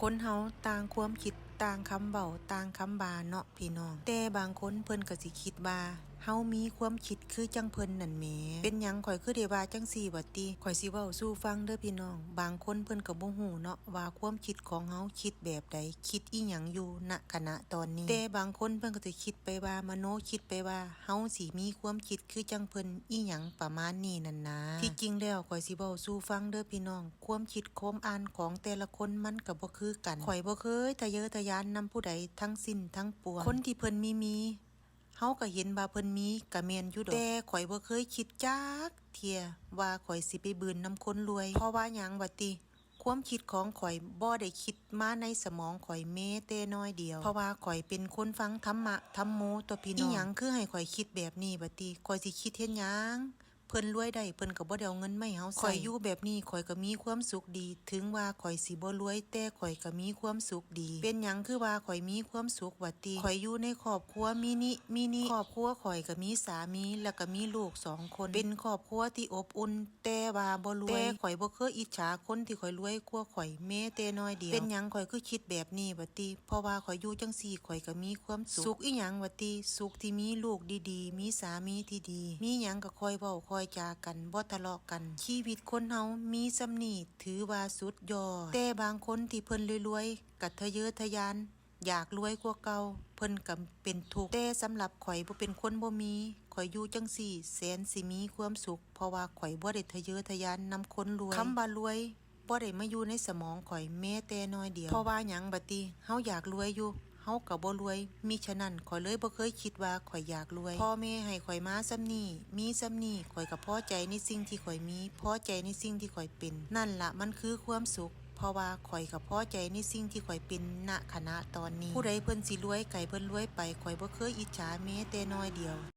ຄົນເຮົາຕ່າງຄວາມຄິດ, ຕ່າງຄຳເວົ້າ, ຕ່າງຄຳວ່າເນາະພີ່ນ້ອງ. ແຕ່ບາງຄົນເພິ່ນກໍຊິຄິດວ່າເຮົາມີຄວາມຄິດຄືຈັ່ງເພິ່ນນັ້ນແໝ. ເປັນຫຍັງຂ້ອຍຄືໄດ້ວ່າຈັ່ງຊີ້ຫວາຕິ? ຂ້ອຍຊິເວົ້າສູ່ຟັງເດີພີ່ນ້ອງ. ບາງຄົນເພິ່ນກໍບໍ່ຮູ້ເນາະວ່າຄວາມຄິດຂອງເຮົາຄິດແບບໃດ, ຄິດອີ່ຫຍັງຢູ່ ນະຂະນະຕອນນີ້. ແຕ່ບາງຄົນເພິ່ນກໍຈະຄິດໄປວ່າ ມະໂນຄິດໄປວ່າ ເຮົາຊິມີຄວາມຄິດຄືຈັ່ງເພິ່ນ ອີ່ຫຍັງປະມານນີ້ນັ້ນນາ. ທີ່ຈິງແລ້ວຂ້ອຍຊິເວົ້າສູ່ຟັງເດີພີ່ນ້ອງ, ຄວາມຄິດຄວາມອ່ານຂອງແຕ່ລະຄົນມັນກໍບໍ່ຄືກັນ. ຂ້ອຍບໍ່ເຄີຍທະເຍີທະຍານນຳຜູ້ໃດທັງສິ້ນທັງປວງ. ຄົນທີ່ເພິ່ນມີມີ ເຮົາກໍເຫັນວ່າເພິ່ນມີກໍແມ່ນຢູ່ດອກ, ແຕ່ຂ້ອຍບໍ່ເຄີຍຄິດຈັກເທື່ອວ່າຂ້ອຍຊິໄປບືນນຳຄົນລວຍ. ເພາະວ່າຫຍັງຫວາຕິ? ຄວາມຄິດຂອງຂ້ອຍບໍ່ໄດ້ຄິດມາໃນສະໝອງຂ້ອຍແມ້ແຕ່ໜ້ອຍດຽວ, ເພາະວ່າຂ້ອຍເປັນຄົນຟັງທຳມະທຳໂມຕົວະພີ່ນ້ອງ. ອີ່ຫຍັງຄືໃຫ້ຂ້ອຍຄິດແບບນີ້ຫວາຕິ? ຂ້ອຍຊິຄິດເຮັດຫຍັງ? ເພິ່ນລວຍໄດ້ ເພິ່ນກໍບໍ່ໄດ້ເອົາເງິນມາໃຫ້ເຮົາໃຊ້. ຂ້ອຍຢູ່ແບບນີ້ ຂ້ອຍກໍມີຄວາມສຸກດີ, ເຖິງວ່າຂ້ອຍຊິບໍ່ລວຍ ແຕ່ຂ້ອຍກໍມີຄວາມສຸກດີ. ເປັນຫຍັງຄືວ່າຂ້ອຍມີຄວາມສຸກຫວາຕິ? ຂ້ອຍຢູ່ໃນຄອບຄົວມິນິມິນິ, ຄອບຄົວຂ້ອຍກໍມີສາມີ ແລ້ວກໍມີລູກສອງຄົນ, ເປັນຄອບຄົວທີ່ອົບອຸ່ນ ແຕ່ວ່າບໍ່ລວຍ. ແຕ່ຂ້ອຍບໍ່ເຄີຍອິດສາຄົນທີ່ຂ້ອຍລວຍກວ່າຂ້ອຍແມ້ແຕ່ໜ້ອຍດຽວ. ເປັນຫຍັງຂ້ອຍຄືຄິດແບບນີ້ຫວາຕິ? ເພາະວ່າຂ້ອຍຢູ່ຈັ່ງຊີ້ ຂ້ອຍກໍມີຄວາມສຸກ. ສຸກອີ່ຫຍັງຫວາຕິ? ສຸກທີ່ມີລູກດີໆ, ມີສາມີທີ່ດີ, ມີຫຍັງກໍຄ່ອຍເວົ້າຄ່ອຍຈາກັນ, ບໍ່ທະເລາະກັນ. ຊີວິດຄົນເຮົາມີສ່ຳນີ້ຖືວ່າສຸດຍອດ. ແຕ່ບາງຄົນທີ່ເພິ່ນລວຍໆ ກໍທະເຍີທະຍານ ຢາກລວຍກວ່າເກົ່າ, ເພິ່ນກໍເປັນທຸກ. ແຕ່ສຳລັບຂ້ອຍບໍ່ເປັນຄົນບໍ່ມີ, ຂ້ອຍຢູ່ຈັ່ງຊີ້ແສນຊິມີຄວາມສຸກ, ເພາະວ່າຂ້ອຍບໍ່ໄດ້ທະເຍີທະຍານນຳຄົນລວຍ. ຄຳວ່າລວຍບໍ່ໄດ້ມາຢູ່ໃນສະໝອງຂ້ອຍແມ້ແຕ່ໜ້ອຍດຽວ. ເພາະວ່າຫຍັງບາດນີ້? ເຮົາຢາກລວຍຢູ່, ເຮົາກໍບໍ່ລວຍ, ມິສະນັ້ນຂ້ອຍເລີຍບໍ່ເຄີຍຄິດວ່າຂ້ອຍຢາກລວຍ. ພໍ່ແມ່ໃຫ້ຂ້ອຍມາສ່ຳນີ້, ມີສ່ຳນີ້, ຂ້ອຍກໍພໍໃຈໃນສິ່ງທີ່ຂ້ອຍມີ, ພໍໃຈໃນສິ່ງທີ່ຂ້ອຍເປັນ. ນັ້ນລະມັນຄືຄວາມສຸກ. ເພາະວ່າຂ້ອຍກໍພໍໃຈໃນສິ່ງທີ່ຂ້ອຍເປັນນະຂະນະຕອນນີ້. ຜູ້ໃດເພິ່ນຊິລວຍ ໃຫ້ເພິ່ນລວຍໄປ, ຂ້ອຍບໍ່ເຄີຍອິດສາແມ້ແຕ່ໜ້ອຍດຽວ.